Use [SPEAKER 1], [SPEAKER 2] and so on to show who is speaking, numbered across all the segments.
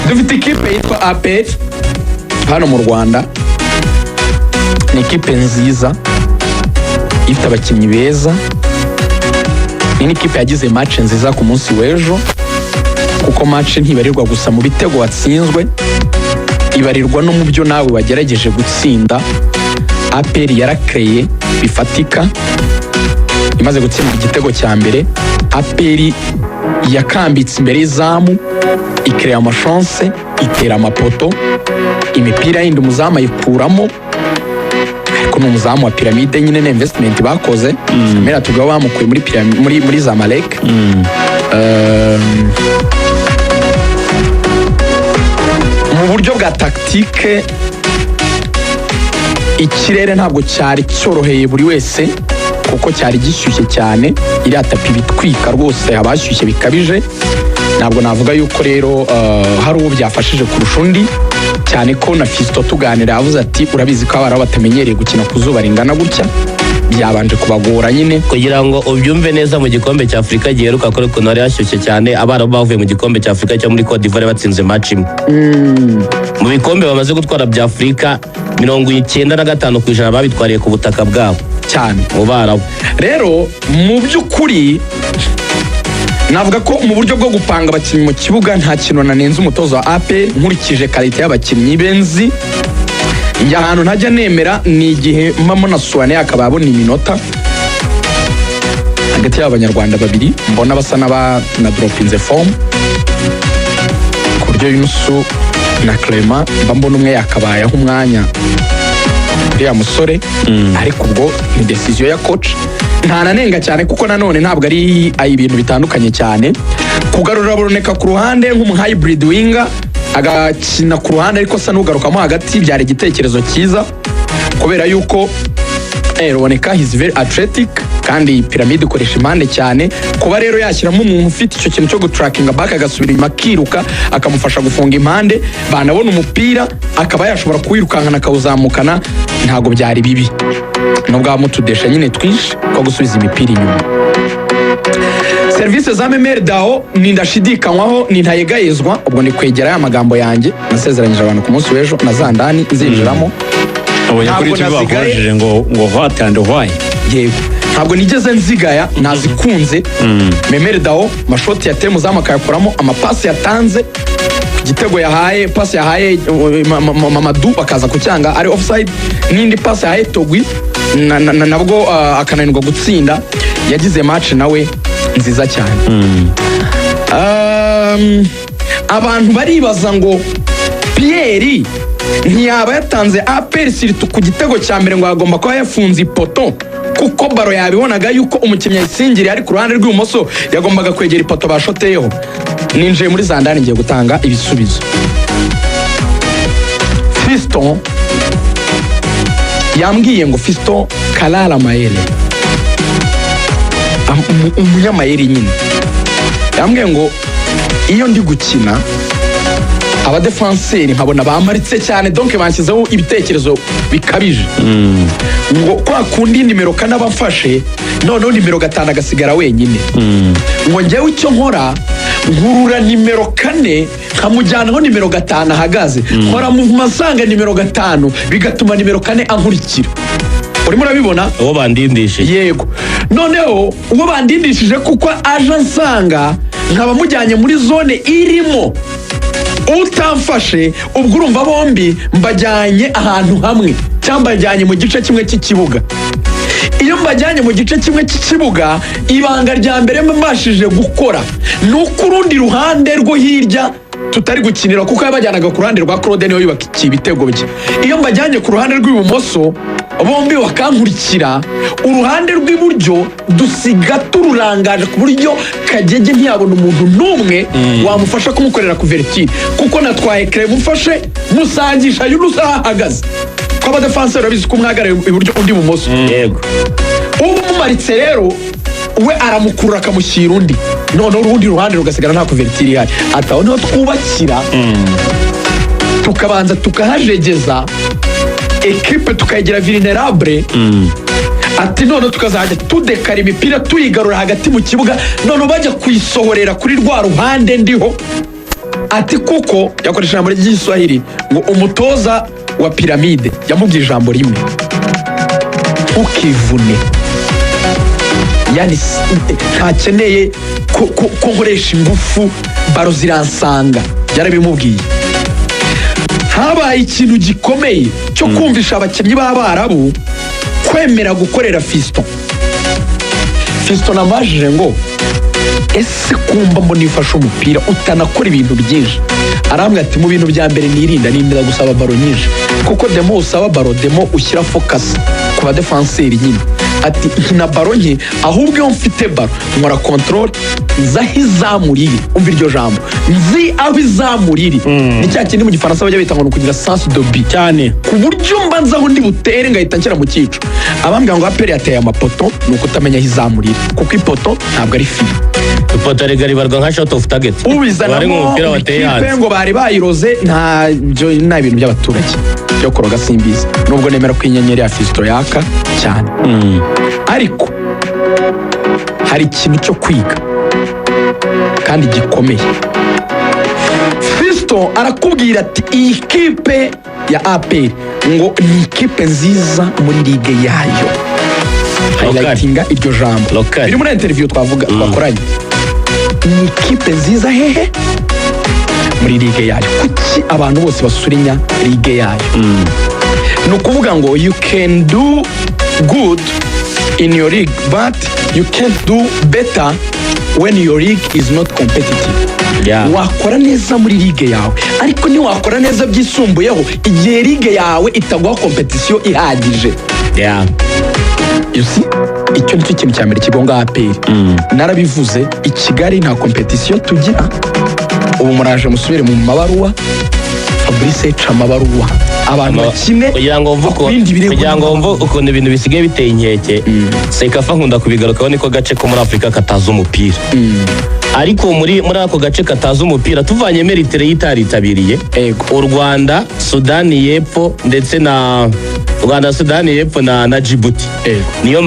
[SPEAKER 1] Dufite ikipe yitwa APR hano mu Rwanda. Ni ikipe nziza ifite abakinnyi beza, ni n'ikipe yagize match nziza ku munsi w'ejo, kuko match ntibarirwa gusa mu bitego watsinzwe, ibarirwa no mu byo nawe wagerageje gutsinda. APR yarakreye bifatika. Imaze gutsinda igitego cya mbere, APR yakambitse imbere y'izamu, ikereya amachance, itera amapoto, imipira yindi umuzamu ayikuramo, ariko ni umuzamu wa Pyramide nyine, ni investment bakoze. Samira tugabo bamukuye muri muri Zamalek. Mu buryo bwa tactique, ikirere ntabwo cyari cyoroheye buri wese kuko cyari gishyushye cyane. Iriya tapis bitwika rwose, haba hashyushye bikabije. Ntabwo navuga yuko rero hari uwo byafashije kurusha undi, cyane ko na Fiston tuganira yavuze ati: "Urabizi ko abarabu batamenyereye gukina ku zuba ringana gutya, byabanje kubagora nyine."
[SPEAKER 2] Kugira ngo ubyumve neza, mu gikombe cya Afurika giheruka, kuri ukuntu hari hashyushye cyane, Abarabu bavuye mu gikombe cya Afurika cyo muri Cote d'Ivoire batsinze match imwe. Mu bikombe bamaze gutwara bya Afurika, 95% babitwariye ku butaka bwabo.
[SPEAKER 1] Cyane.
[SPEAKER 2] Mu Barabu.
[SPEAKER 1] Rero mu by'ukuri navuga ko mu buryo bwo gupanga abakinnyi mu kibuga nta kintu nanenze umutoza wa APR, nkurikije qualité y'abakinnyi be nzi. Njye ahantu ntajya nemera ni igihe mbamo na Suwane akaba abona iminota hagati y'abanyarwanda babiri, mbona basa n'aba na dropinze form, ku buryo Yunusu na Clement mba mbona umwe yakabayeho umwanya uriya musore, ariko ubwo ni décision ya coach, ntananenga cyane, kuko nanone ntabwo ari ibintu bitandukanye cyane. Kugarura Ruboneka ku ruhande nk'umu hybrid winger, agakina ku ruhande ariko asa n'ugarukamo hagati, byari igitekerezo cyiza kubera yuko Ruboneka he's very athletic, kandi Pyramide ikoresha impande cyane. Kuba rero yashyiramo umuntu ufite icyo kintu cyo gutrackinga back, agasubira inyuma akiruka, akamufasha gufunga impande, banabona umupira akaba yashobora kuwirukankana akawuzamukana, ntabwo byari bibi, nubwo habamo utudéchets nyine twinshi two gusubiza imipira inyuma. Serivisi za Memel Dao ni ndashidikanywaho, ni ntayegayezwa. Ubwo ni kwegera ya magambo yanjye nasezeranyije abantu ku munsi w'ejo na za ndani nzinjiramo.
[SPEAKER 3] Abonye kuri
[SPEAKER 1] Ntabwo
[SPEAKER 3] YouTube
[SPEAKER 1] nasigaye-
[SPEAKER 3] bakubajije ngo what and why.
[SPEAKER 1] Yego, ntabwo nigeze nzigaya, nazikunze. Memel Dao, mashoti yateye umuzamu akayakuramo, amapasi yatanze ku gitego yahaye, pasi yahaye Mamadu bakaza kucyanga ari offside, n'indi pasi yahaye Togwi nabwo akananirwa gutsinda. Yagize match nawe nziza cyane. Abantu baribaza ngo Pierre ntiyaba yatanze APR surtout ku gitego cya mbere, ngo agomba kuba yafunze ipoto, kuko ballon yabibonaga yuko umukinnyi ayisingiriye ari ku ruhande rw'ibumoso, yagombaga kwegera ipoto bashoteyeho. Ninjiye muri zandani, ngiye gutanga ibisubizo. Fiston yambwiye ngo, Fiston Kalala Mayele, umunyamayeri nyine, yambwiye ngo iyo ndi gukina abadefanseri nkabona bamaritse cyane, donc banshyizeho ibitekerezo bikabije, ngo kwa kundi nimero 4 aba afashe, noneho nimero 5 agasigara wenyine, ngo njyewe icyo nkora, nkurura nimero 4 nkamujyana aho nimero 5 ahagaze, nkora mu masanga nimero 5, bigatuma nimero 4 ankurikira. Urimo urabibona?
[SPEAKER 2] Uwo bandindishije.
[SPEAKER 1] Yego, noneho uwo bandindishije, kuko aje ansanga, nkaba mujyanye muri zone irimo utamfashe, ubwo urumva bombi mbajyanye ahantu hamwe cyangwa mbajyanye mu gice kimwe cy'ikibuga. Iyo mbajyanye mu gice kimwe cy'ikibuga, ibanga rya mbere mbashije gukora ni uko urundi ruhande rwo hirya tutari gukinira, kuko yabajyanaga ku ruhande rwa Claude, niwe yubakiye ibitego bye. Iyo mbajyanye ku ruhande rw'ibumoso bombi bakankurikira, uruhande rw'iburyo dusiga tururangaje, ku buryo Kagege ntiyabona umuntu n'umwe wamufasha kumukorera couverture, kuko natwaye Clement mufashe musangisha Yunusa aho ahagaze, ko abadefanseri urabizi ko umwe ahagarara iburyo undi ibumoso. Uba umumaritse rero, we aramukurura akamushyira undi, noneho urundi ruhande rugasigara nta couverture ihari. Ati aho niho twubakira, tukabanza tukahajegeza ekipe, tukayigira vulnérable. Ati none tukazajya tudekara imipira, tuyigarura hagati mu kibuga, none bajya kuyisohorera kuri rwa ruhande ndiho. Ati kuko yakoresha ijambo ry'Igiswahili ngo umutoza wa Piramide yamubwiye ijambo rimwe: "Ntukivune." Yani ntakeneye ko nkoresha ingufu, ballon ziransanga. Yarabimubwiye. Habaye ikintu gikomeye cyo kumvisha abakinnyi b'Abarabu kwemera gukorera Fiston. Fiston namajije ngo: "Ese kumba mbona iyo ufashe umupira utanakora ibintu byinshi?" Arambwira ati: "Mu bintu bya mbere nirinda, nirinda gusaba ballon nyinshi, kuko the more usaba ballon, the more ushyira focus ku badefanseri nyine." Ati: "Nkina ballon nke, ahubwo iyo mfite ballon nkora contrôle, nzi aho izamu riri." Umva iryo jambo, "nzi aho izamu riri", ni cya kindi mu Gifaransa bajya bita ngo ni ukugira sens de but.
[SPEAKER 3] Cyane.
[SPEAKER 1] Ku buryo mba nzi aho ndi butere, ngahita nshyira mu cyico. Abambwira ngo APR yateye amapoto ni uko utamenya aho izamu riri, kuko ipoto ntabwo ari file.
[SPEAKER 2] Ipoto riga ribarwa nka shot off target. Bari
[SPEAKER 1] Ubizanamo
[SPEAKER 2] nk'umupira wateye
[SPEAKER 1] ikipe
[SPEAKER 2] hanze.
[SPEAKER 1] ngo bari bayiroze, nta byo, nta bintu by'abaturage byo kuroga, simbizi, nubwo nemera ko inyenyeri ya Fiston yaka cyane. Ariko hari ikintu cyo kwiga kandi gikomeye. Fiston arakubwira ati iyi kipe ya APR ngo ni ikipe nziza muri ligue yayo. Highlightinga iryo jambo.
[SPEAKER 2] Local.
[SPEAKER 1] Biri muri interview twavuga twakoranye. Ni ikipe nziza hehe? Muri ligue yayo. Kuki abantu bose basurinya ligue yayo? Ni ukuvuga ngo you can do good in your league, but you can't do better when your league is not competitive. Wakora neza muri ligue yawe, ariko ntiwakora neza byisumbuyeho igihe ligue yawe itaguha compétition ihagije. You see? Icyo nicyo kintu cya mbere kigonga APR. Narabivuze, i Kigali nta compétition tugira. Ubu muraje musubire mu mabaruwa. Fabrice, ca amabaruwa, abantu bakine
[SPEAKER 2] Kugira ngo mve
[SPEAKER 1] ibindi birego.
[SPEAKER 2] Kugira ngo mve ukuntu ibintu bisigaye biteye inkeke, CECAFA nkunda kubigarukaho, niko gace ko muri Afurika katazi umupira. Ariko muri ako gace katazi umupira, tuvanyemo Eritrea itaritabiriye, u Rwanda, Sudani y'Epfo ndetse na Rwanda, Sudani y'Epfo na Djibouti, niyo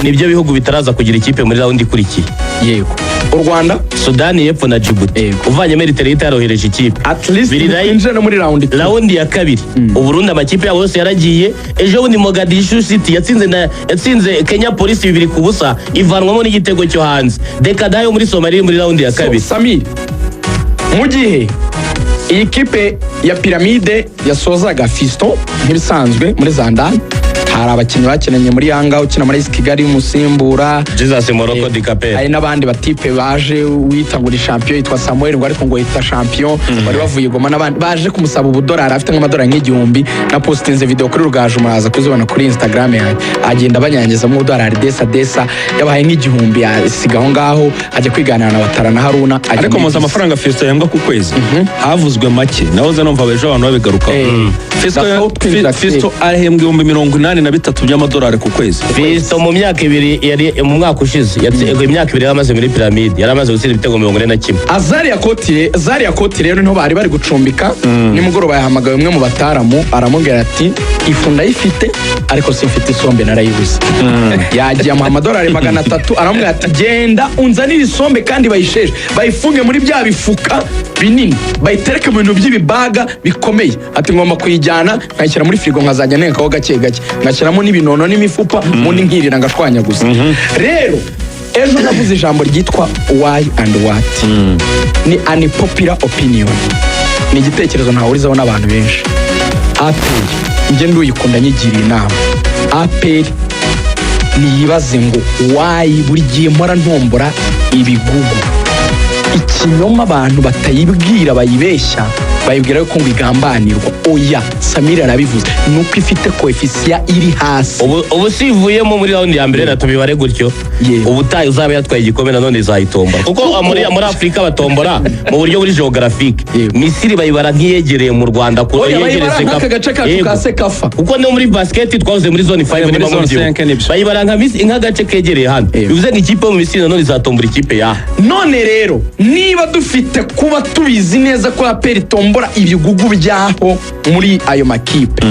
[SPEAKER 2] nibyo bihugu bitaraza kugira ikipe muri round ikurikiye.
[SPEAKER 1] Yego, u Rwanda,
[SPEAKER 2] Sudani y'Epfo na Djibouti. Uvanyemo Eritrea itarohereje ikipe.
[SPEAKER 1] At least
[SPEAKER 2] Biri
[SPEAKER 1] twinjire no muri round two.
[SPEAKER 2] Round ya kabiri, Uburundi amakipe yabo yose yaragiye. Ejo bundi Mogadishu City yatsinze Kenya Police 2-0, ivanwamo n'igitego cyo hanze. Dekada yo muri Somalia iri muri round ya kabiri.
[SPEAKER 1] So, Samir, mu gihe iyi kipe ya Piramide yasozaga, Fiston nk'ibisanzwe muri Zandani hari abakinnyi bakinanye muri Yanga, ukina muri AS Kigali umusimbura.
[SPEAKER 2] Jesus Morocco di Capel.
[SPEAKER 1] Hari n'abandi batipe baje wita ngo ni champion, yitwa Samuel ngo, ariko ngo yita champion, wari bavuye i Goma, n'abandi baje kumusaba ubudolari, afite nk'amadolari nk'igihumbi. Na postinze video kuri Rugaju, muraza kuzibona kuri Instagram yanjye. Agenda banyanyagizamo ubudolari desa desa, yabahaye nk'igihumbi, asiga aho ngaho, ajya kwiganira na Watara na Haruna, ajya
[SPEAKER 3] Ariko
[SPEAKER 1] muri
[SPEAKER 3] muzi
[SPEAKER 1] bisi.
[SPEAKER 3] amafaranga Fiston yahembwa ku kwezi? Havuzwe make, nahoze numva ejo abantu babigarukaho.
[SPEAKER 1] Ndasaba twinjira.
[SPEAKER 3] Fiston ahembwa 83,000 by'amadolari ku kwezi.
[SPEAKER 2] Fiston mu myaka 2 yari mu mwaka ushize imyaka 2 yari amaze muri Piramide, yari amaze gutsinda ibitego 41.
[SPEAKER 1] Azariya koti, Zariya koti rero niho bari bari gucumbika. Nimugoroba yahamagaye umwe mu bataramu, aramubwira ati: "Ifu ndayifite, ariko simfite isombe, narayibuze." Yagiye amuha amadolari 300, aramubwira ati: "Genda unzanire isombe kandi bayisheshe, bayifunge muri bya bifuka binini, bayitereke mu bintu by'ibibaga bikomeye." Ati: "Ngomba kuyijyana nkayishyira muri firigo, nkazajya ntekaho gake gake, ngashyiramo n'ibinono n'imifupa, ubundi nkirira ngashwanyaguza." Rero ejo navuze ijambo ryitwa "why and what". Ni unpopular opinion, ni igitekerezo ntahurizaho n'abantu benshi. APR njye nduyikunda, nyigiriye inama, APR niyibaze ngo why buri gihe mpora ntombora ibigugu? Ikinyoma abantu batayibwira, bayibeshya, bayibwira yuko ngo igambanirwa. Oya, Samira arabivuze, ni uko ifite coefficient iri hasi.
[SPEAKER 2] Ubu sivuyemo muri round ya mbere, na tubibare gutyo. Ubutaha uzaba yatwaye igikombe nanone izayitombora, kuko muri Afurika batombora mu buryo buri géographique. Misiri bayibara nk'iyegereye mu Rwanda
[SPEAKER 1] Oya,
[SPEAKER 2] yegereye
[SPEAKER 1] bayibara
[SPEAKER 2] CECAFA.
[SPEAKER 1] nk'aka gace kacu ka CECAFA.
[SPEAKER 2] Kuko no muri basket twahoze muri zone 5,
[SPEAKER 3] Muri
[SPEAKER 2] niba
[SPEAKER 3] zone
[SPEAKER 2] mubyibuka.
[SPEAKER 3] 5 nibyo.
[SPEAKER 2] Bayibara nka nk'agace kegereye hano. Bivuze ngo ikipe yo mu Misiri nanone izatombora ikipe ya
[SPEAKER 1] None rero niba dufite kuba tubizi neza ko APR itombora ibigugu byaho muri ayo makipe.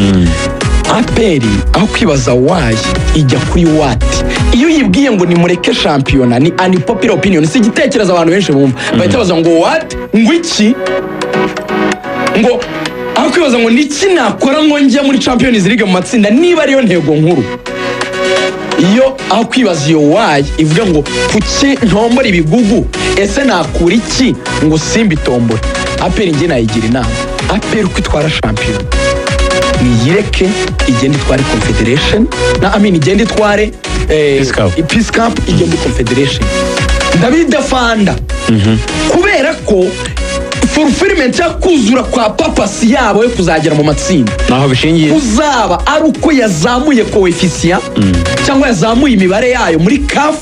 [SPEAKER 1] APR aho kwibaza why ijya kuri what. Iyo uyibwiye ngo nimureke shampiyona, ni unpopular opinion, si igitekerezo abantu benshi bumva, bahita baza ngo what, ngo iki? Ngo aho kwibaza ngo niki nakora ngo njye muri Champions League mu matsinda, niba ariyo ntego nkuru, iyo aho kwibaza iyo why ivuga ngo kuki ntombora ibigugu, ese nakura iki ngo simbitombore? APR njye nayigira inama, APR uko itwara shampiyona niyireke igende itware Confederation na, I mean, igende itware
[SPEAKER 3] Peace Cup.
[SPEAKER 1] Peace Cup, igende Confederation. Ndabidefanda kubera ko fulfillment ya kuzura kwa purpose yabo yo kuzagera mu matsinda
[SPEAKER 3] naho bishingiye
[SPEAKER 1] kuzaba ari uko yazamuye coefficient cyangwa yazamuye imibare yayo muri CAF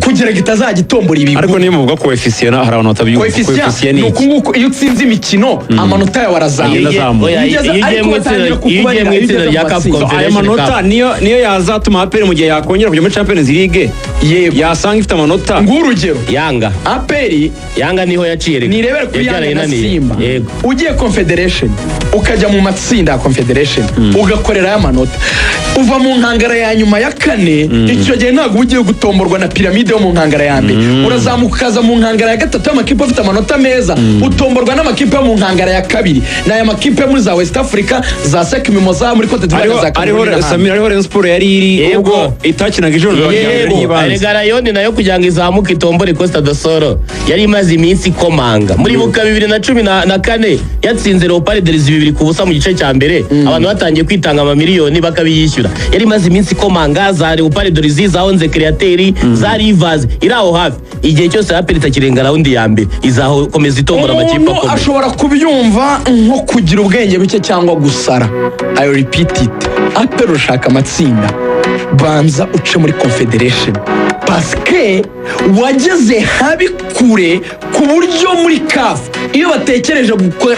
[SPEAKER 1] kugira ngo itazajya itombora ibigugu.
[SPEAKER 3] Ariko niyo muvuga coefficient, hari abantu batabyumva.
[SPEAKER 1] Coefficient
[SPEAKER 3] Coefficient
[SPEAKER 1] ni
[SPEAKER 3] ni
[SPEAKER 1] uku
[SPEAKER 3] iki?
[SPEAKER 1] nguku: iyo utsinze imikino, amanota yawe arazamuka.
[SPEAKER 3] Agenda azamuka.
[SPEAKER 2] Oya,
[SPEAKER 1] Iyo ugeze-
[SPEAKER 2] iyo ugiye
[SPEAKER 1] ariko
[SPEAKER 2] mu itsinda,
[SPEAKER 1] batangira
[SPEAKER 2] iyo ugiye
[SPEAKER 1] kukubarira
[SPEAKER 2] mu
[SPEAKER 1] iyo
[SPEAKER 2] itsinda
[SPEAKER 1] ugeze
[SPEAKER 2] rya
[SPEAKER 1] mu
[SPEAKER 2] CAF
[SPEAKER 1] matsinda.
[SPEAKER 3] Aya
[SPEAKER 2] Confederation
[SPEAKER 3] manota
[SPEAKER 2] Cup.
[SPEAKER 3] niyo yazatuma APR mu gihe yakongera kujya muri Champions League
[SPEAKER 1] Yego.
[SPEAKER 3] yasanga ifite amanota.
[SPEAKER 1] Nguhe urugero.
[SPEAKER 2] Yanga.
[SPEAKER 1] APR
[SPEAKER 2] Yanga niho yaciye reka.
[SPEAKER 1] nirebere kuri Yanga na
[SPEAKER 2] Byarayinaniye.
[SPEAKER 1] Simba.
[SPEAKER 2] Yego.
[SPEAKER 1] Ugiye Confederation, ukajya mu matsinda ya Confederation, ugakorerayo amanota, uva mu nkangara ya nyuma ya kane. Icyo gihe ntabwo uba ugiye gutomborwa na Pyramide yo mu nkangara ya mbere. Urazamuka ukaza mu nkangara ya gatatu y'amakipe afite amanota meza, utomborwa n'amakipe yo mu nkangara ya kabiri, ni aya makipe yo muri za West Africa, za ASEC Mimosas muri Cote d'Ivoire,
[SPEAKER 3] Hariho
[SPEAKER 1] za
[SPEAKER 3] hariho
[SPEAKER 1] Cameroon n'ahandi.
[SPEAKER 3] Samir, hariho Rayon Sport yari iri
[SPEAKER 2] Yego.
[SPEAKER 3] ubwo itakinaga ijoro rya mbere
[SPEAKER 2] Yego,
[SPEAKER 3] ry'ibanze.
[SPEAKER 2] erega Rayon nayo kugira ngo izamuke itombore Costa do Sol yari imaze iminsi ikomanga. Muribuka 2014 yatsinze Leopard 2-0 mu gice cya mbere, abantu batangiye kwitanga amamiliyoni bakabiyishyura. Yari imaze iminsi ikomanga za Leopard de za Onze Créateurs, za Rivers iri aho hafi. Igihe cyose APR itakirenga round ya mbere, izakomeza itombora amakipe
[SPEAKER 1] Umuntu
[SPEAKER 2] akomeye.
[SPEAKER 1] ashobora kubyumva nko kugira ubwenge buke cyangwa gusara. I repeat it: APR ushaka amatsinda, banza uce muri Confederation, parce que wageze habi kure ku buryo muri CAF iyo batekereje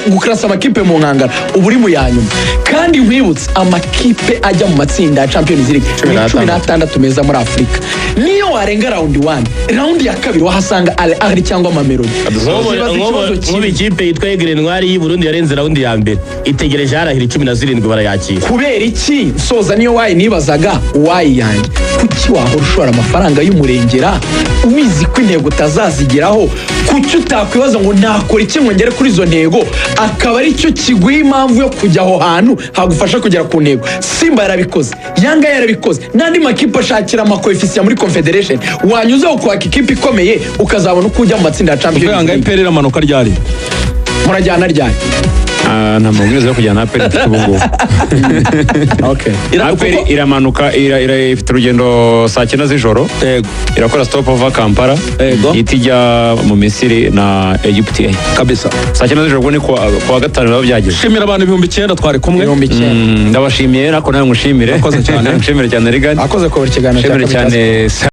[SPEAKER 1] gukarasa amakipe mu nkangara uba uri mu ya nyuma. Kandi nkwibutse, amakipe ajya mu matsinda ya Champions League ni 16 meza muri Afurika. Niyo warenga round one, round ya kabiri wahasanga Al Ahly cyangwa Mamelodi.
[SPEAKER 2] Nk'ubu
[SPEAKER 1] Ikibazo
[SPEAKER 2] nk'ubu
[SPEAKER 1] kimwe.
[SPEAKER 2] ikipe yitwa Aigle Noir y'i Burundi yarenze round ya mbere, itegereje Al Ahly 17 barayakira.
[SPEAKER 1] Kubera iki? Nsoza, niyo why nibazaga, why yanjye: kuki wahora ushora amafaranga y'umurengera ubizi ko intego utazazigeraho? Kuki utakwibaza ngo nakora iki ngo ngere kuri izo ntego, akaba aricyo kiguha impamvu yo kujya aho hantu hagufasha kugera ku ntego? Simba yarabikoze, Yanga yarabikoze, n'andi makipe ashakira amacoefficient muri Confederation, wanyuzeho kwaka ikipe ikomeye ukazabona uko ujya mu matsinda ya Champions
[SPEAKER 3] Yanga
[SPEAKER 1] League.
[SPEAKER 3] APR iramanuka ryari?
[SPEAKER 1] Murajyana ryari?
[SPEAKER 3] Ah, nta mabwiriza yo kujyana APR mfite ubu ngubu.
[SPEAKER 1] Okay.
[SPEAKER 3] APR iramanuka, ifite urugendo saa 9 z'ijoro.
[SPEAKER 4] Yego.
[SPEAKER 3] Irakora stop over Kampala.
[SPEAKER 4] Yego.
[SPEAKER 3] Ihita ijya mu Misiri na Egypt.
[SPEAKER 4] Kabisa.
[SPEAKER 3] Saa 9 z'ijoro, ubwo ni kuwa gatanu biba byageze.
[SPEAKER 4] Shimira abantu 9000 twari kumwe.
[SPEAKER 1] 9000.
[SPEAKER 3] Ndabashimiye, nako nawe ngushimire.
[SPEAKER 4] Urakoze cyane.
[SPEAKER 3] Ngushimire cyane, Rigani.
[SPEAKER 1] Akoze kubura ikiganiro cya
[SPEAKER 3] Nshimire
[SPEAKER 1] Kamikazi.
[SPEAKER 3] cyane.